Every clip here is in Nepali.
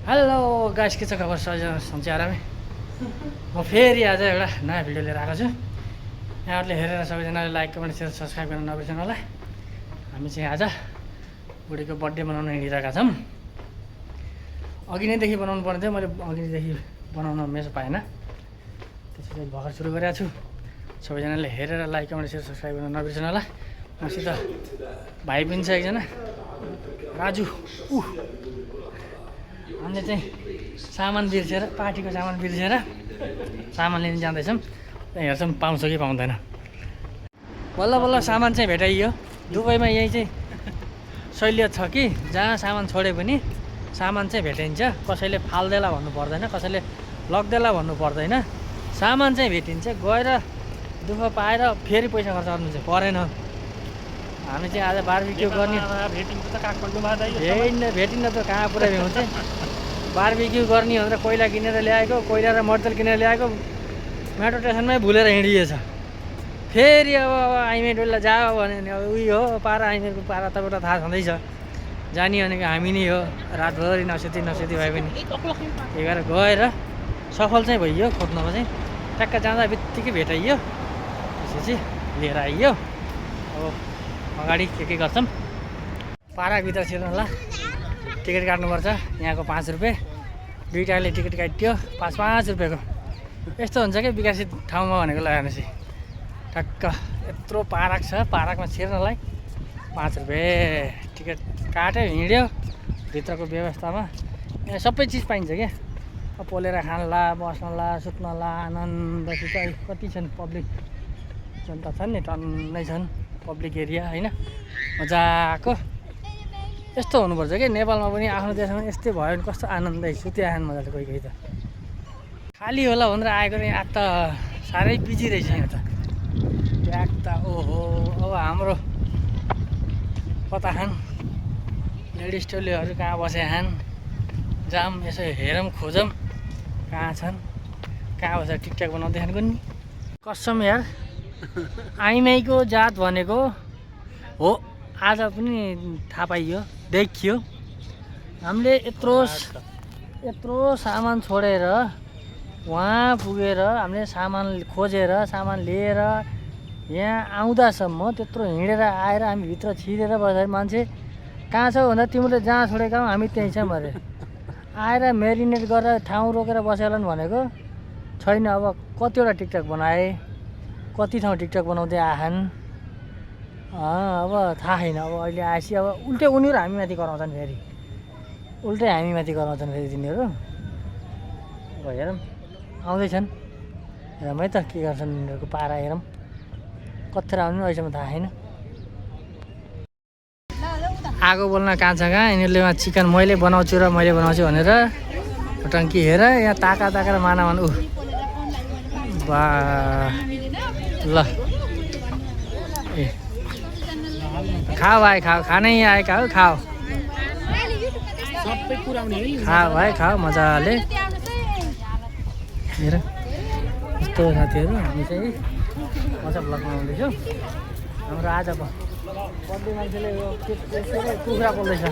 हेलो गाइस, के छ खबर? सबैजना सन्चै आरामै। म फेरि आज एउटा नयाँ भिडियो लिएर आएको छु। यहाँहरूले हेरेर सबैजनाले लाइक कमेन्ट सेयर सब्सक्राइब गर्न नबिर्सनु होला। हामी चाहिँ आज बुढीको बर्थडे मनाउन हिँडिरहेका छौँ। अघि नैदेखि बनाउनु पर्ने थियो, मैले अघिदेखि बनाउन मेसो पाएन, त्यसपछि भर्खर सुरु गरेको छु। सबैजनाले हेरेर लाइक कमेन्ट सेयर सब्सक्राइब गर्न नबिर्सनु होला। मसित भाइ पनि छ एकजना, राजु। हामीले चाहिँ सामान बिर्सेर, पार्टीको सामान बिर्सेर सामान लिन जाँदैछौँ। त्यहाँ हेर्छौँ पाउँछ कि पाउँदैन। बल्ल बल्ल सामान चाहिँ भेटाइयो। दुबईमा यही चाहिँ सहुलियत छ कि जहाँ सामान छोडे पनि सामान चाहिँ भेटिन्छ। कसैले फाल्देला भन्नु पर्दैन, कसैले लग्देला भन्नु पर्दैन, सामान चाहिँ भेटिन्छ। गएर दुःख पाएर फेरि पैसा खर्च गर्नु चाहिँ परेन। हामी चाहिँ आज बार्बिक्यू गर्ने भेटिन्छ त काठमाडौँमा भेटिन्न त कहाँ पुरा भ्याउँछ। बार्बिक्यू गर्ने भनेर कोइला किनेर ल्याएको, कोइला र मर्तेल किनेर ल्याएको मेट्रो स्टेसनमै भुलेर हिँडिएछ। फेरि अब आइमेर डोल्ला जाओ भने उयो हो पारा, आइमेरको पारा तपाईँलाई थाहा छँदैछ। जाने भनेको हामी नै हो। रातभरि नसेती भए पनि त्यही भएर गएर सफल चाहिँ भइयो। खोज्नमा चाहिँ ट्याक्क जाँदा बित्तिकै भेटाइयो, त्यसपछि लिएर आइयो। अब अगाडि के गर्छौँ। पाराभित्र छिर्नलाई टिकट काट्नुपर्छ। यहाँको 5 रुपियाँ, दुईटाले टिकट काट्यो 5 रुपियाँको। यस्तो हुन्छ क्या विकसित ठाउँमा भनेको लगाएपछि। ठक्क यत्रो पार्क छ, पार्कमा छिर्नलाई 5 रुपियाँ टिकट काट्यो, हिँड्यो। भित्रको व्यवस्थामा यहाँ सबै चिज पाइन्छ क्या। पोलेर खानला, बस्नला, सुत्नला, आनन्दसित। कति छन् पब्लिक जनता छन् नि, टन्नै छन् पब्लिक एरिया होइन। मजाको यस्तो हुनुपर्छ कि नेपालमा पनि, आफ्नो देशमा पनि यस्तै भयो भने कस्तो आनन्दै सुतिआएन मजाले। कोही त खाली होला भनेर आएको नि, आज त साह्रै बिजी रहेछ यहाँ त। ब्याग त ओहो। अब हाम्रो कता खान लेडिज टोलीहरू कहाँ बसे खान जाम, यसो हेरौँ खोजौँ कहाँ छन्, कहाँ बसेर टिकटक बनाउँदै खानको नि। कसम यार, आइमाईको जात भनेको हो आज पनि थाहा पाइयो, देखियो। हामीले यत्रो सामान छोडेर वहाँ पुगेर हामीले सामान खोजेर सामान लिएर यहाँ आउँदासम्म त्यत्रो हिँडेर आएर हामी भित्र छिरेर बस्दा मान्छे कहाँ छ भन्दा तिमीले जहाँ छोडेका हौ हामी त्यहीँ छौँ अरे। आएर मेरिनेट गरेर ठाउँ रोकेर बसेलान् भनेको छैन। अब कतिवटा टिकटक बनाए, कति ठाउँ टिकटक बनाउँदै आएछन्। अब थाहा छैन। अब अहिले आएपछि अब उल्टै उनीहरू हामीमाथि कराउँछन्, फेरि उल्टै हामीमाथि कराउँछन् फेरि तिनीहरू। अब हेरौँ आउँदैछन्, हेरौँ है त के गर्छन् उनीहरूको पारा। हेरौँ कत्रो आउनु अहिलेसम्म थाहा छैन। आगो बोल्न कहाँ छ कहाँ, यिनीहरूले चिकन मैले बनाउँछु र मैले बनाउँछु भनेर टङ्की हेर यहाँ ताका माना ऊ बा ल ए खाऊ भाइ खाऊ, खानै आएका हो, खाऊ खाऊ भाइ खाऊ मजाले। हेर यस्तो साथीहरू, हामी चाहिँ मजा ब्लगमा आउँदैछौँ। हाम्रो आज बर्थडे मान्छेले कुखुरा बोल्दैछ।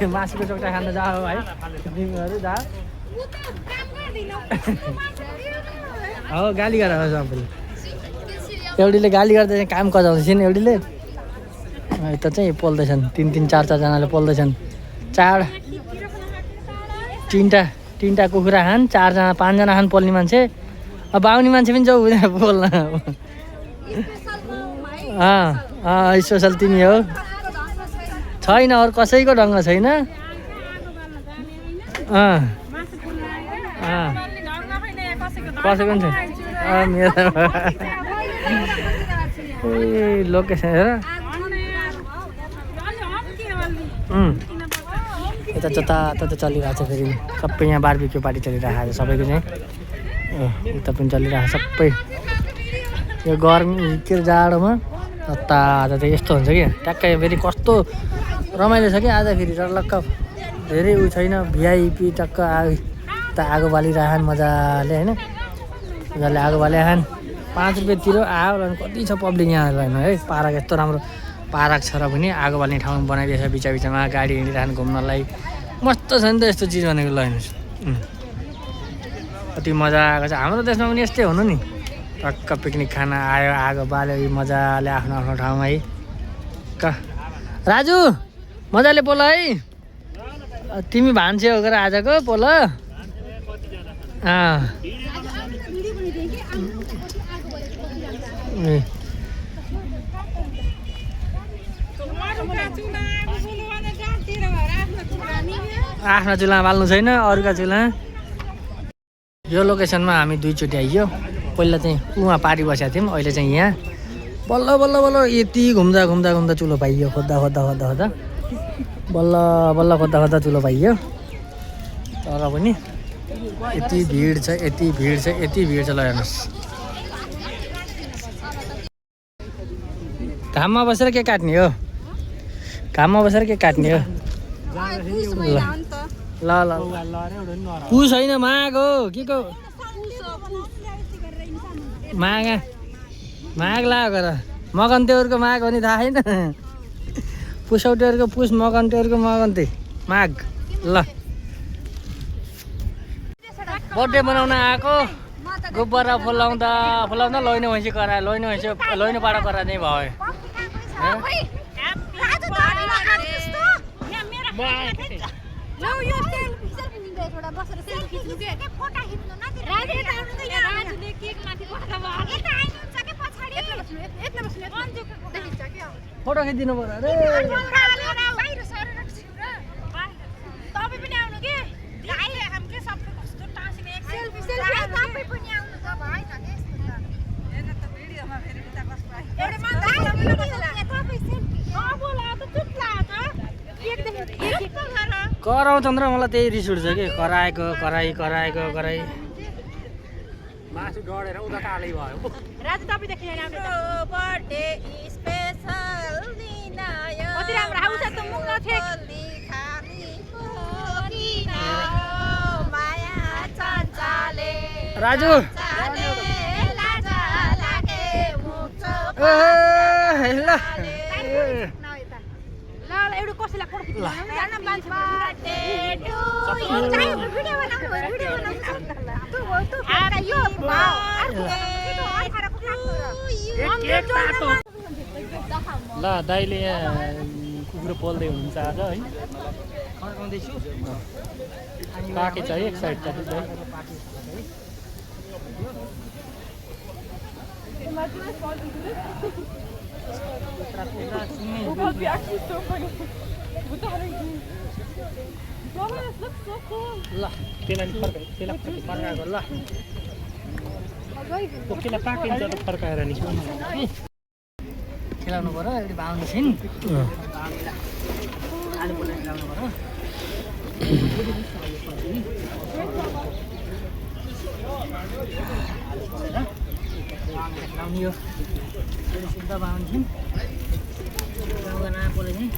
मासुको चोक्टा खान जाऊ है तिमीहरू जा। हो गाली गरेर सबैले, एउटीले गाली गर्दैछ, काम कजाउँदैछन् एउटीले। यता चाहिँ पोल्दैछन्, 3-4 जनाले पोल्दैछन्। तिनवटा कुखुरा खान 5 जना खान पोल्ने मान्छे। अब बाहुनी मान्छे पनि जाऊ हुँदैन पोल्न। स्पेसल तिमी हो, छैन अरू कसैको ढङ्ग छैन। कसैको पनि छैन। ए लोकेसन हेर, यता जतातता चलिरहेको छ। फेरि सबै यहाँ बार्बिक्यू पार्टी चलिरहेको छ सबैको चाहिँ। उता पनि चलिरहेको सबै। यो गर्मी के जाडोमा जतातता यस्तो हुन्छ कि ट्याक्कै। फेरि कस्तो रमाइलो छ कि आज फेरि रलक्क धेरै उयो छैन। भिआइपी टक्क आगो बालिरहन् मजाले होइन। मजाले आगो बालिरहन्। 5 रुपियाँ तिरो आयो। कति छ पब्लिक यहाँ है। पारा यस्तो राम्रो पार्क छ र पनि आगो बाल्ने ठाउँ बनाइदिएछ बिचा बिचमा गाडी हिँडिरहनु घुम्नलाई मस्त छ नि त यस्तो चिज भनेको ल हेर्नुहोस् कति मजा आएको छ हाम्रो देशमा पनि यस्तै हुनु नि टक्क पिकनिक खान आयो आगो बाल्यो मजाले आफ्नो आफ्नो ठाउँमा है राजु मजाले बोल है तिमी भान्से हो आजको बोल आफ्नो चुल्हा बाल्नु छैन अरूका चुल्हा यो लोकेसनमा हामी दुईचोटि आइयो पहिला चाहिँ उहाँ पारी बसेका थियौँ अहिले चाहिँ यहाँ बल्ल बल्ल बल्ल यति घुम्दा घुम्दा घुम्दा चुलो पाइयो खोज्दा खोज्दा खोज्दा खोज्दा बल्ल बल्ल खोज्दा खोज्दा चुलो पाइयो तर पनि यति भिड छ यति भिड छ यति भिड छ ल हेर्नुहोस् घाममा बसेर के काट्ने हो घाममा बसेर के काट्ने हो ल ल पुस होइन माग हो के को माग लाग्यो गर मगन्तेहरूको माग हो नि थाहा छैन पुसौटेहरूको पुस मगन्तेहरूको मगन्ते माग ल बर्थडे मनाउन आएको गोबरा फुलाउँदा फुलाउँदा लैनो भैँसी करायो लैनो पाडा करा नै भयो फोटो खिचिदिनु पर्यो अरे कराउँछ र मलाई त्यही रिस उठ्छ कि कराएको कराई कराएको कराई मासु डढेर उता कालै भयो राजु तपाईदेखि बर्थडे स्पेशल निनायो कति राम्रो आउँछ त मुङ नथे माया चञ्चाले राजु ल एउटा कसैलाई फोटो खिच्नु जान्न मान्छे बर्थडे टु भिडियो बनाउनु यो ल दाइले यहाँ कुकुर पोल्दै हुनुहुन्छ आज है पाके छ एक साइड छ ल त्यसलाई फर्काएको ल त्यसलाई पाकिन्छ त फर्काएर नि खेलाउनु पर्यो एउटा भाउने छिन् आलु पोलेर खेलाउनु पर्यो खेलाउने यो शुद्ध भाउने छिन् पोले चाहिँ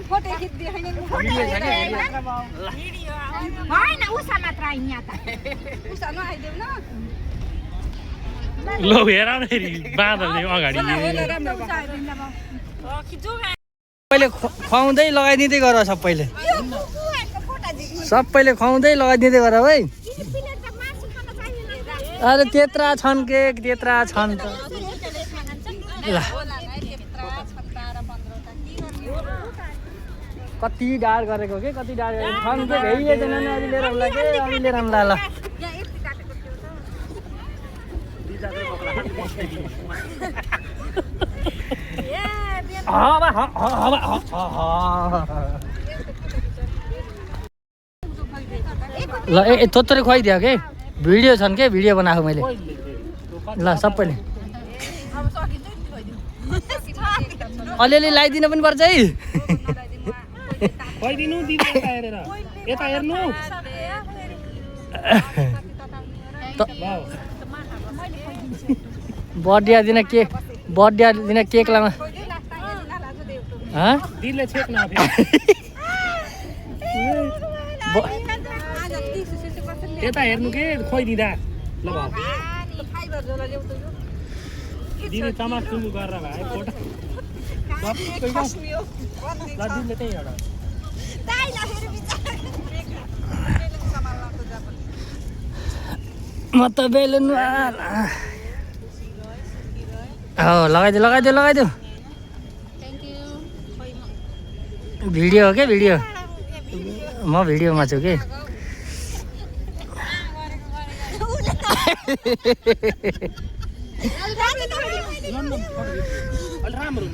फोटो खिच्दै होइन उषा मात्र आइन् यहाँ त उषा नआइदेऊ न ल हेर बाँदरले अगाडि सबैले खुवाउँदै लगाइदिँदै गर सबैले खुवाउँदै लगाइदिँदै गर है अरे त्यत्रा छन् केक त्यत्रा छन् त ल कति डाँड गरेको के कति डाँड छन् के भइएछन् अलि लिएर आउँला के अलि लिएर आउँला ल ल ए थोत्रै खुवाइदियो के भिडियो छन् के भिडियो बनाएको मैले ल सबैले अलिअलि लगाइदिनु पनि पर्छ है बर्थडे दिन के बर्थडे दिन केक लामा दिनले छेक न यता हेर्नु के खोइदिँदा ल भाउ दिदी चमाक चुमु गरेर भाइ फोटो ल दिनले त्यही एउटा म त बेलुन लगाइदेऊ भिडियो हो क्या भिडियो म भिडियोमा छु कि राम्रो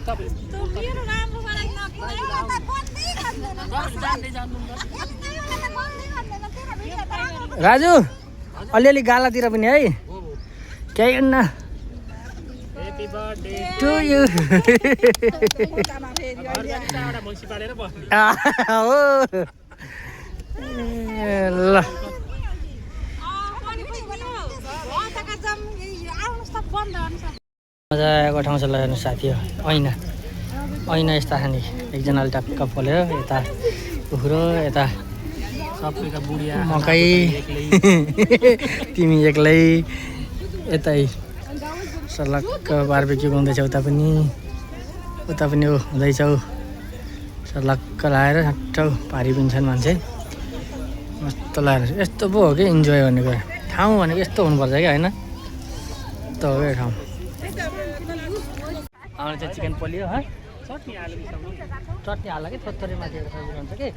राजु अलिअलि गालातिर पनि है केही हुन्न ह्यापी बर्थडे टु यु हो ल मजाको ठाउँ छ ल हेर्नु साथी हो ऐना यस्ता खाने एकजनाले टक्क पोलेर यता कुखुरो यता सबै त बुढिया मकै तिमी एक्लै यतै सर्लक्क बारबेक्यू हुँदैछ उता पनि हुँदैछौ सर्लक्क लगाएर ठ्याउ पारी पिन्छन् मान्छे मस्त लगाएर यस्तो पो हो कि इन्जोय भनेको ठाउँ भनेको यस्तो हुनुपर्छ क्या होइन यस्तो हो क्या ठाउँ आउने चाहिँ चिकन पोलियो है चटनी हाल्ला कि थोत्तरी माथि एउटा सब्जी हुन्छ कि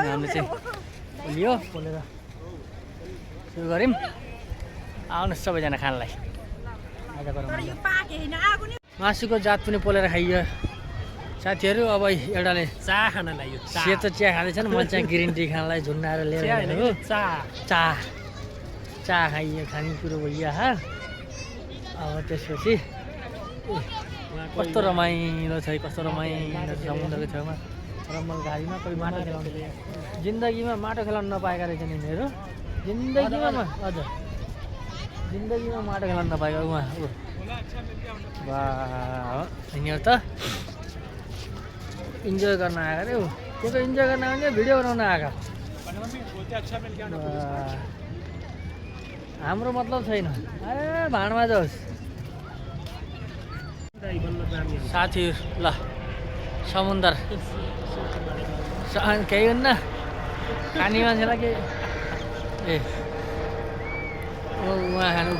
हामीले चाहिँ पोलियो पोलेर सुरु गऱ्यौँ आउनुहोस् सबैजना खानलाई मासुको जात पनि पोलेर खाइयो साथीहरू अब एउटाले चा खान लाग्यो सेतो चिया खाँदैछन् मैले चाहिँ ग्रिन टी खानलाई झुन्डाएर लिएर चा खाइयो खानेकुरो भइयो अब त्यसपछि कस्तो रमाइलो छ कस्तो रमाइलो छ समुद्रको छेउमा रम्मल घारीमा कोही माटो खेलाउँदै जिन्दगीमा माटो खेलाउन नपाएका रहेछन् यिनीहरू जिन्दगीमा माटो खेलाउन नपाएका उहाँ वाह यिनीहरू त इन्जोय गर्न आएको अरे त्यो त इन्जोय गर्न आउने भिडियो बनाउन आएको हाम्रो मतलब छैन ए भाँडमा जाओस् साथीहरू ल समुद्र केही हुन्न खाने मान्छेलाई के ए उहाँ खानु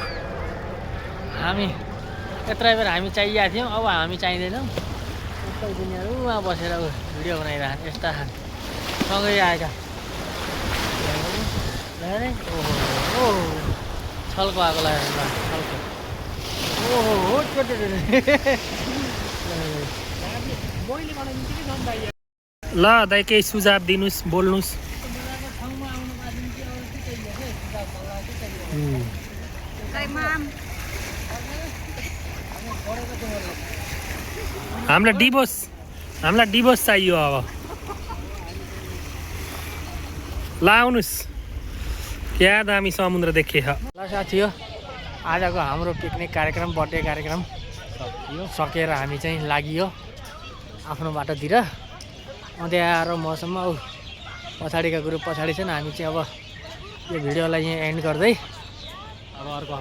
हामी यत्रै बेर हामी चाहिएको थियौँ अब हामी चाहिँदैनौँ यस्तै दुनियाँहरू उहाँ बसेर भिडियो बनाइरहन् यस्ता खान सँगै आएका ओहो छल्को आएको लाग्यो छल्को ओहो ल दाइ केही सुझाव दिनुहोस् बोल्नुहोस् हामीलाई डिभोर्स चाहियो अब ल आउनुहोस् क्या दामी समुद्र देखे ल साथी हो आजको हाम्रो पिकनिक कार्यक्रम बर्थडे कार्यक्रम सकेर हामी चाहिँ लागियो आफ्नो बाटोतिर अँध्यारो मौसममा पछाडिका ग्रुप पछाडि छन् हामी चाहिँ अब यो भिडियोलाई यहाँ एन्ड गर्दै अब अर्को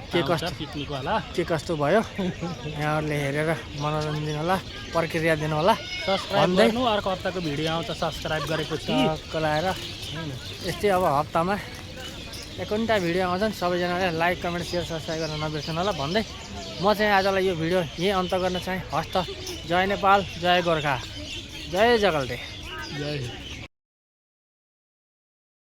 पिकनिक होला के कस्तो भयो यहाँहरूले हेरेर मनोरञ्जन दिनु होला प्रक्रिया दिनु होला सब्सक्राइब गर्नु अर्को हप्ताको भिडियो आउँछ सब्सक्राइब गरेको छु लाएर यस्तै अब हप्तामा 1 भिडियो आउँछन् सबैजनाले लाइक कमेन्ट सेयर सब्सक्राइब गर्न नबिर्सनु होला भन्दै म चाहिँ आजलाई यो भिडियो यही अन्त गर्न चाहेँ हस्त जय नेपाल जय गोर्खा जय जगल्टे जय